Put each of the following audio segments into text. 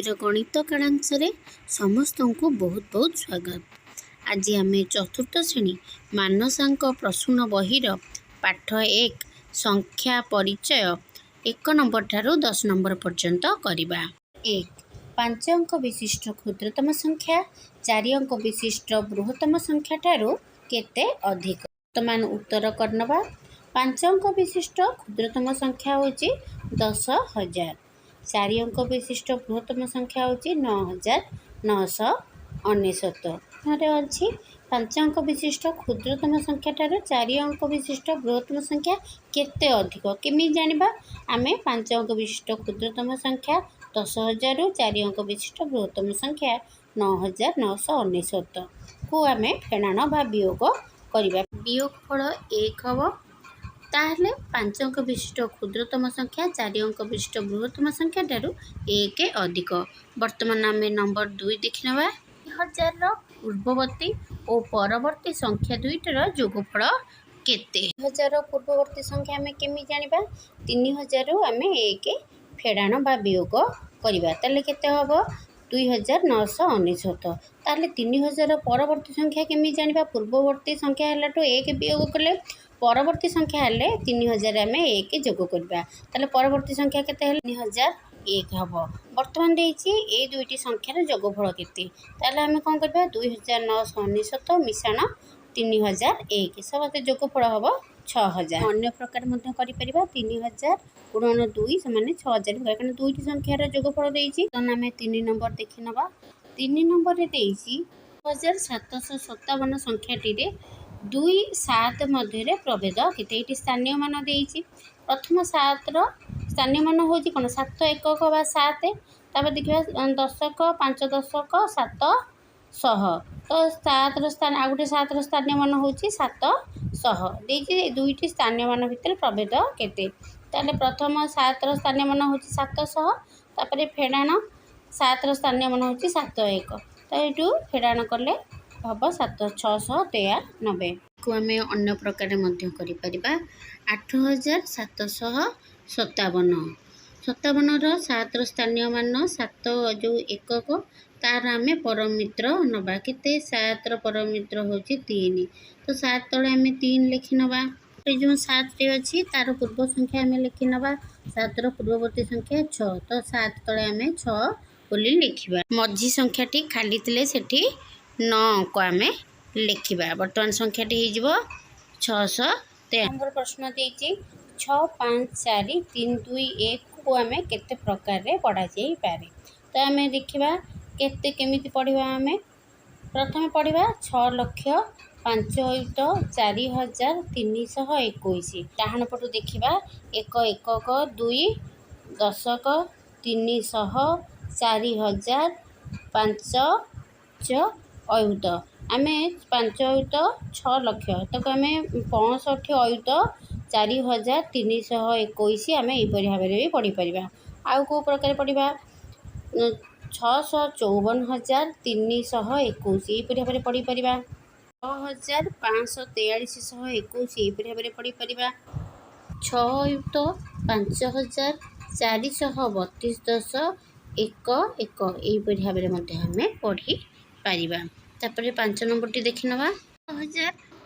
ଆଜିର ଗଣିତ କାଳାଂଶରେ ସମସ୍ତଙ୍କୁ ବହୁତ ବହୁତ ସ୍ୱାଗତ। ଆଜି ଆମେ ଚତୁର୍ଥ ଶ୍ରେଣୀ ମାନସାଙ୍କ ପ୍ରସୂନ ବହିର ପାଠ 1 ସଂଖ୍ୟା ପରିଚୟ 1 ନମ୍ବର ଠାରୁ 10 ନମ୍ବର ପର୍ଯ୍ୟନ୍ତ କରିବା। 1, 5 ଅଙ୍କ ବିଶିଷ୍ଟ କ୍ଷୁଦ୍ରତମ ସଂଖ୍ୟା 4 ଅଙ୍କ ବିଶିଷ୍ଟ ବୃହତ୍ତମ ସଂଖ୍ୟା ଠାରୁ କେତେ ଅଧିକ? ବର୍ତ୍ତମାନ ଉତ୍ତର କରିନେବା। 5 ଅଙ୍କ ବିଶିଷ୍ଟ କ୍ଷୁଦ୍ରତମ ସଂଖ୍ୟା ହେଉଛି 10,000। 4 ଅଙ୍କ ବିଶିଷ୍ଟ ବୃହତ୍ତମ ସଂଖ୍ୟା ହେଉଛି 9,999। ରେ ଅଛି 5 ଅଙ୍କ ବିଶିଷ୍ଟ କ୍ଷୁଦ୍ରତମ ସଂଖ୍ୟା ଠାରୁ 4 ଅଙ୍କ ବିଶିଷ୍ଟ ବୃହତ୍ତମ ସଂଖ୍ୟା କେତେ ଅଧିକ? କେମିତି ଜାଣିବା? ଆମେ 5 ଅଙ୍କ ବିଶିଷ୍ଟ କ୍ଷୁଦ୍ରତମ ସଂଖ୍ୟା 10,000ରୁ 4 ଅଙ୍କ ବିଶିଷ୍ଟ ବୃହତ୍ତମ ସଂଖ୍ୟା 9,999କୁ ଆମେ ଫେଣାଣ ବା ବିୟୋଗ କରିବା। ବିୟୋଗ ଫଳ 1 ହେବ। ତାହେଲେ 5 ଅଙ୍କ ବିଶିଷ୍ଟ କ୍ଷୁଦ୍ରତମ ସଂଖ୍ୟା 4 ଅଙ୍କ ବିଶିଷ୍ଟ ବୃହତ୍ତମ ସଂଖ୍ୟା ଠାରୁ 1 ଅଧିକ। ବର୍ତ୍ତମାନ ଆମେ ନମ୍ବର 2 ଦେଖିନେବା। 1000ର ପୂର୍ବବର୍ତ୍ତୀ ଓ ପରବର୍ତ୍ତୀ ସଂଖ୍ୟା ଦୁଇଟିର ଯୋଗଫଳ କେତେ? 1000ର ପୂର୍ବବର୍ତ୍ତୀ ସଂଖ୍ୟା ଆମେ କେମିତି ଜାଣିବା? 3000ରୁ ଆମେ 1 ଫେଡ଼ାଣ ବା ବିୟୋଗ କରିବା, ତାହେଲେ କେତେ ହେବ? 2999। ତାହେଲେ 3000 ପରବର୍ତ୍ତୀ ସଂଖ୍ୟା କେମିତି ଜାଣିବା? ପୂର୍ବବର୍ତ୍ତୀ ସଂଖ୍ୟା ହେଲାଠୁ 1 ବିୟୋଗ କଲେ ପରବର୍ତ୍ତୀ ସଂଖ୍ୟା ହେଲେ 3000 ଆମେ 1 ଯୋଗ କରିବା, ତାହେଲେ ପରବର୍ତ୍ତୀ ସଂଖ୍ୟା କେତେ ହେଲେ? 3001 ହେବ। ବର୍ତ୍ତମାନ ଦେଇଛି ଏଇ ଦୁଇଟି ସଂଖ୍ୟାର ଯୋଗଫଳ କେତେ? ତାହେଲେ ଆମେ କ'ଣ କରିବା? 2999 ମିଶାଣ 3001 ସମସ୍ତେ ଯୋଗଫଳ ହେବ 6000। ଅନ୍ୟ ପ୍ରକାର ମଧ୍ୟ କରିପାରିବା। 3000 ଗୁଣନ 2 ସମାନ 6000, କାରଣ ଦୁଇଟି ସଂଖ୍ୟାର ଯୋଗଫଳ ଦେଇଛି। ବର୍ତ୍ତମାନ ଆମେ 3 ନମ୍ବର ଦେଖିନେବା। 3 ନମ୍ବରରେ ଦେଇଛି 1757 ସଂଖ୍ୟାଟିରେ 2 7 ମଧ୍ୟରେ ପ୍ରଭେଦ କେତେ? ଏଇଠି ସ୍ଥାନୀୟ ମାନ ଦେଇଛି। ପ୍ରଥମ 7ର ସ୍ଥାନୀୟ ମାନ ହେଉଛି କ'ଣ? 7 ଏକକ ବା 7। ତାପରେ ଦେଖିବା ଦଶକ, 5 ଦଶକ, 700। ତ 7ର ସ୍ଥାନ ଆଉ ଗୋଟେ 7ର ସ୍ଥାନୀୟ ମାନ ହେଉଛି 700। ଦେଇଛି ଏ ଦୁଇଟି ସ୍ଥାନୀୟ ମାନ ଭିତରେ ପ୍ରଭେଦ କେତେ? ତାହେଲେ ପ୍ରଥମ 7ର ସ୍ଥାନୀୟ ମାନ ହେଉଛି 700, ତାପରେ ଫେଡ଼ାଣ 7ର ସ୍ଥାନୀୟ ମାନ ହେଉଛି 7 1। ତ ଏଇଠୁ ଫେଡ଼ାଣ କଲେ ହେବ 7 693। କୁ ଆମେ ଅନ୍ୟ ପ୍ରକାରେ ମଧ୍ୟ କରିପାରିବା। 8757, ସତାବନର 7ର ସ୍ଥାନୀୟ ମାନ 7 ଯେଉଁ ଏକକ, ତାର ଆମେ ପରମିତ୍ର ନେବା କେତେ? 7ର ପରମିତ୍ର ହେଉଛି 3। ତ 7 ତଳେ ଆମେ 3 ଲେଖିନେବା। ଏ ଯେଉଁ 7ଟି ଅଛି ତାର ପୂର୍ବ ସଂଖ୍ୟା ଆମେ ଲେଖିନେବା। 7ର ପୂର୍ବବର୍ତ୍ତୀ ସଂଖ୍ୟା 6, ତ 7 ତଳେ ଆମେ 6 ବୋଲି ଲେଖିବା। ମଝି ସଂଖ୍ୟାଟି ଖାଲି ଥିଲେ ସେଠି 9 ଅଙ୍କ ଆମେ ଲେଖିବା। ବର୍ତ୍ତମାନ ସଂଖ୍ୟାଟି ହେଇଯିବ 613। ନମ୍ବର ପ୍ରଶ୍ନ ଦେଇଛି 6 5 4 3 2 1କୁ ଆମେ କେତେ ପ୍ରକାରରେ ପଢ଼ାଯାଇପାରେ? ତ ଆମେ ଦେଖିବା କେତେ କେମିତି ପଢ଼ିବା। ଆମେ ପ୍ରଥମେ ପଢ଼ିବା 6 ଲକ୍ଷ 5 ଅୟୁତ 4321। ଡାହାଣ ପଟୁ ଦେଖିବା 1 ଏକକ, 2 ଦଶକ, 300, 4000, 5 ଅୟୁତ। ଆମେ 5 ଅୟୁତ 6 ଲକ୍ଷ, ତାକୁ ଆମେ 65 ଅୟୁତ 4321 ଆମେ ଏହିପରି ଭାବରେ ବି ପଢ଼ିପାରିବା। ଆଉ କେଉଁ ପ୍ରକାର ପଢ଼ିବା? 654,321 ଏହିପରି ଭାବରେ ପଢ଼ିପାରିବା। 6543 ଶହ 21 ଏହିପରି ଭାବରେ ପଢ଼ିପାରିବା। 6 ଅୟୁତ 5432 ଦଶ 1 1 ଏହିପରି ଭାବରେ ମଧ୍ୟ ଆମେ ପଢ଼ିପାରିବା। ତାପରେ 5 ନମ୍ବରଟି ଦେଖିନେବା।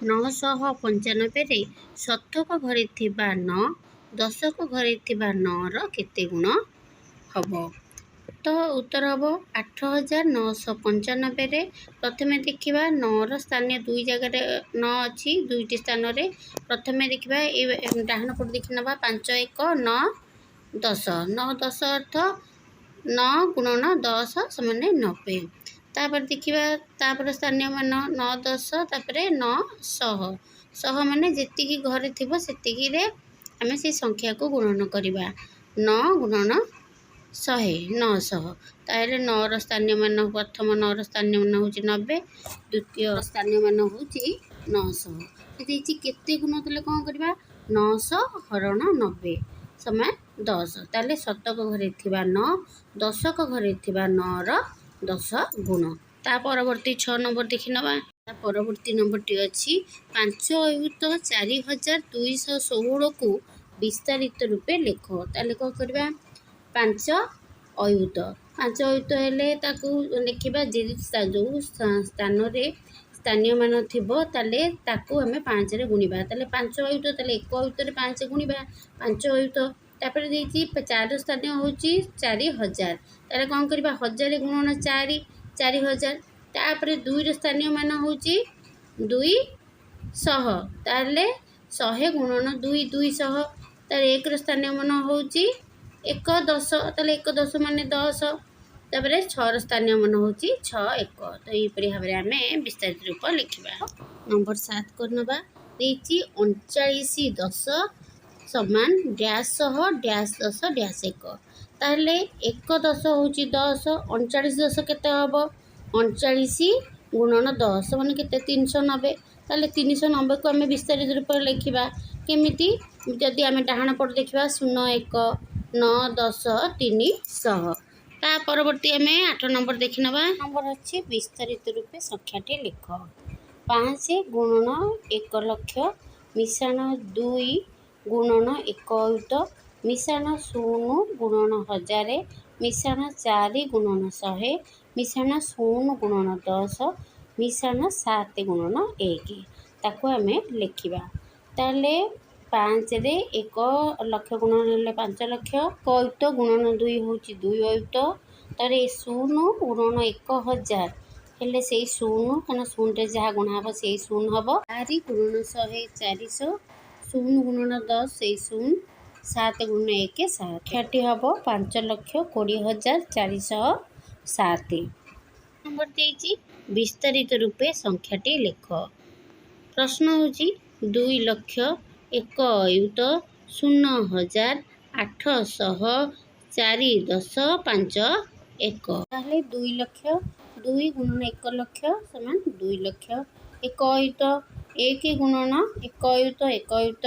6995ରେ ଶତକ ଘରେ ଥିବା 9 ଦଶକ ଘରେ ଥିବା 9ର କେତେ ଗୁଣ ହେବ? ତ ଉତ୍ତର ହେବ 8995ରେ ପ୍ରଥମେ ଦେଖିବା 9ର ସ୍ଥାନୀୟ ଦୁଇ ଜାଗାରେ 9 ଅଛି, ଦୁଇଟି ସ୍ଥାନରେ। ପ୍ରଥମେ ଦେଖିବା ଏ ଡାହାଣ ପଟୁ ଦେଖିନେବା 5 1 9 10, 9 10 ଅର୍ଥ 9 ଗୁଣନ 10 ସମାନ 90। ତାପରେ ଦେଖିବା ତାପରେ ସ୍ଥାନୀୟ ମାନ 9 10, ତାପରେ 9 ଶହ, ଶହ ମାନେ ଯେତିକି ଘରେ ଥିବ ସେତିକିରେ ଆମେ ସେଇ ସଂଖ୍ୟାକୁ ଗୁଣନ କରିବା। 9 ଗୁଣନ 100, 900। ତାହେଲେ 9ର ସ୍ଥାନୀୟ ମାନ, ପ୍ରଥମ 9ର ସ୍ଥାନୀୟ ମାନ ହେଉଛି 90, ଦ୍ୱିତୀୟ ସ୍ଥାନୀୟ ମାନ ହେଉଛି 900। ଦେଇଛି କେତେ ଗୁଣ ଦେଲେ କ'ଣ କରିବା? 900 ହରଣ 90 ସମାନ 10। ତାହେଲେ ଶତକ ଘରେ ଥିବା 9 ଦଶକ ଘରେ ଥିବା 9ର 10 ଗୁଣ। ତା ପରବର୍ତ୍ତୀ 6 ନମ୍ବର ଦେଖିନେବା। ତା ପରବର୍ତ୍ତୀ ନମ୍ବରଟି ଅଛି 5 ଅୟୁତ 4216କୁ ବିସ୍ତାରିତ ରୂପେ ଲେଖ। ତାହେଲେ କ'ଣ କରିବା? 5 ଅୟୁତ ପାଞ୍ଚ ଅୟୁତ ହେଲେ ତାକୁ ଲେଖିବା, ଯେଉଁ ସ୍ଥାନରେ ସ୍ଥାନୀୟ ମାନ ଥିବ, ତାହେଲେ ତାକୁ ଆମେ ପାଞ୍ଚରେ ଗୁଣିବା। ତାହେଲେ ପାଞ୍ଚ ଅୟୁତ, ତାହେଲେ ଏକ ଅୟୁତରେ ପାଞ୍ଚ ଗୁଣିବା, ପାଞ୍ଚ ଅୟୁତ। ତାପରେ ଦେଇଛି ଚାରିର ସ୍ଥାନୀୟ ହେଉଛି 4000। ତାହେଲେ କ'ଣ କରିବା? 1000 ଗୁଣନ ଚାରି, 4000। ତାପରେ ଦୁଇର ସ୍ଥାନୀୟ ମାନ ହେଉଛି 200, ତାହେଲେ 100 ଗୁଣନ ଦୁଇ, 200। ତାର ଏକର ସ୍ଥାନୀୟ ମାନ ହେଉଛି ଏକ ଦଶ, ତାହେଲେ ଏକ ଦଶ ମାନେ 10। ତାପରେ ଛଅର ସ୍ଥାନୀୟ ମାନ ହେଉଛି ଛଅ ଏକ। ତ ଏହିପରି ଭାବରେ ଆମେ ବିସ୍ତାରିତ ରୂପ ଲେଖିବା। ନମ୍ବର 7 କରିନେବା। ଦେଇଛି 39 ଦଶ ସମାନ ଡ୍ୟାସ୍ ସହ ଡ୍ୟାସ୍ ଦଶ ଡ୍ୟାସ୍ ଏକ। ତାହେଲେ ଏକ ଦଶ ହେଉଛି 10। 39 ଦଶ କେତେ ହେବ? 39 ଗୁଣନ 10 ମାନେ କେତେ? 390। ତାହେଲେ 390କୁ ଆମେ ବିସ୍ତାରିତ ରୂପରେ ଲେଖିବା କେମିତି? ଯଦି ଆମେ ଡାହାଣ ପଟ ଦେଖିବା, 0 1 9 10 300। ତା ପରବର୍ତ୍ତୀ ଆମେ 8 ନମ୍ବର ଦେଖିନେବା। ନମ୍ବର ଅଛି ବିସ୍ତାରିତ ରୂପେ ସଂଖ୍ୟାଟି ଲେଖ। 5 ଗୁଣନ 1 ଲକ୍ଷ ମିଶାଣ ଦୁଇ ଗୁଣନ ଏକ ଅୟୁତ ମିଶାଣ ଶୂନ ଗୁଣନ 1000 ମିଶାଣ ଚାରି ଗୁଣନ 100 ମିଶାଣ ଶୂନ ଗୁଣନ 10 ମିଶାଣ ସାତ ଗୁଣନ ଏକ। ତାକୁ ଆମେ ଲେଖିବା। ତାହେଲେ ପାଞ୍ଚରେ 1 ଲକ୍ଷ ଗୁଣନ ହେଲେ 5 ଲକ୍ଷ। ଏକ ଅୟୁତ ଗୁଣନ ଦୁଇ ହେଉଛି ଦୁଇ ଅୟୁତ। ତାପରେ ଶୂନ ଗୁଣନ 1000 ହେଲେ ସେଇ ଶୂନ, କାରଣ ଶୂନରେ ଯାହା ଗୁଣା ହେବ ସେଇ ଶୂନ ହେବ। ଚାରି ଗୁଣନ 100 400। ଶୂନ ଗୁଣନ 10 ସେଇ ଶୂନ। ସାତ ଗୁଣନ ଏକ ସାତ। ସଂଖ୍ୟାଟି ହେବ 5,20,407। ନମ୍ବର ଦେଇଛି ବିସ୍ତାରିତ ରୂପେ ସଂଖ୍ୟାଟି ଲେଖ। ପ୍ରଶ୍ନ ହେଉଛି 2 ଲକ୍ଷ ଏକ ଅୟୁତ ଶୂନ ହଜାର ଆଠଶହ ଚାରି ଦଶ ପାଞ୍ଚ ଏକ। ତାହେଲେ 2 ଲକ୍ଷ, ଦୁଇ ଗୁଣନ 1 ଲକ୍ଷ ସମାନ 2 ଲକ୍ଷ। ଏକ ଅୟୁତ, ଏକ ଗୁଣନ ଏକ ଅୟୁତ ଏକ ଅୟୁତ।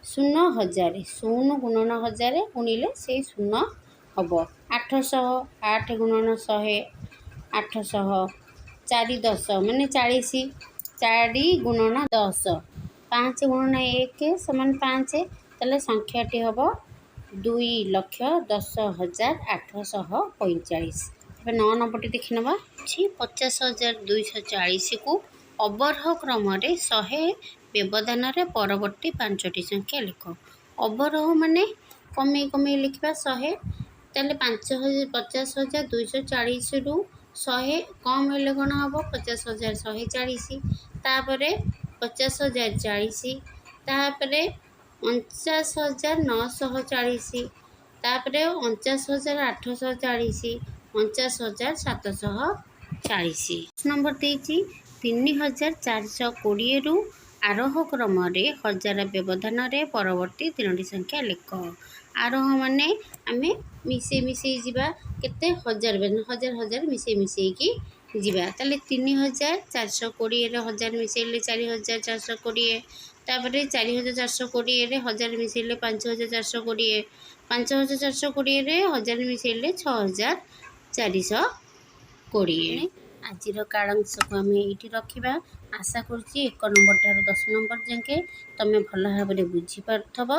ଶୂନ ହଜାରେ, ଶୂନ ଗୁଣନ 1000 ଗୁଣିଲେ ସେଇ ଶୂନ ହେବ। 800, ଆଠ ଗୁଣନ 100 800। ଚାରି ଦଶ ମାନେ 40, ଚାରି ଗୁଣନ 10। ପାଞ୍ଚ ଗୁଣନ ଏକ ସମାନ ପାଞ୍ଚ। ତାହେଲେ ସଂଖ୍ୟାଟି ହେବ 2,10,845। ଏବେ 9 ନମ୍ବରଟି ଦେଖିନେବା। ଅଛି 50,240କୁ ଅବରୋହ କ୍ରମରେ 100 ବ୍ୟବଧାନରେ ପରବର୍ତ୍ତୀ ପାଞ୍ଚଟି ସଂଖ୍ୟା ଲେଖ। ଅବରୋହ ମାନେ କମେଇ କମେଇ ଲେଖିବା 100। ତାହେଲେ 5000, 50,240ରୁ 100 କମ୍ ହେଲେ କ'ଣ ହେବ? 50,140। ତାପରେ 50,040, ତାପରେ 49,940, ତାପରେ 49,840, 49,740। ନମ୍ବର ଦେଇଛି 3420ରୁ ଆରୋହ କ୍ରମରେ 1000 ବ୍ୟବଧାନରେ ପରବର୍ତ୍ତୀ ତିନୋଟି ସଂଖ୍ୟା ଲେଖ। ଆରୋହ ମାନେ ଆମେ ମିଶେଇ ମିଶେଇ ଯିବା। କେତେ? 1000, ହଜାର ହଜାର ମିଶେଇ ମିଶେଇକି ଯିବା। ତାହେଲେ 3420ରେ 1000 ମିଶେଇଲେ 4420। ତାପରେ 4420ରେ 1000 ମିଶେଇଲେ 5420। 5420ରେ 1000 ମିଶେଇଲେ 6420। ଆଜିର କାଳାଂଶକୁ ଆମେ ଏଇଠି ରଖିବା। ଆଶା କରୁଛି 1 ନମ୍ବର ଠାରୁ 10 ନମ୍ବର ଯାକେ ତମେ ଭଲ ଭାବରେ ବୁଝିପାରୁଥିବ।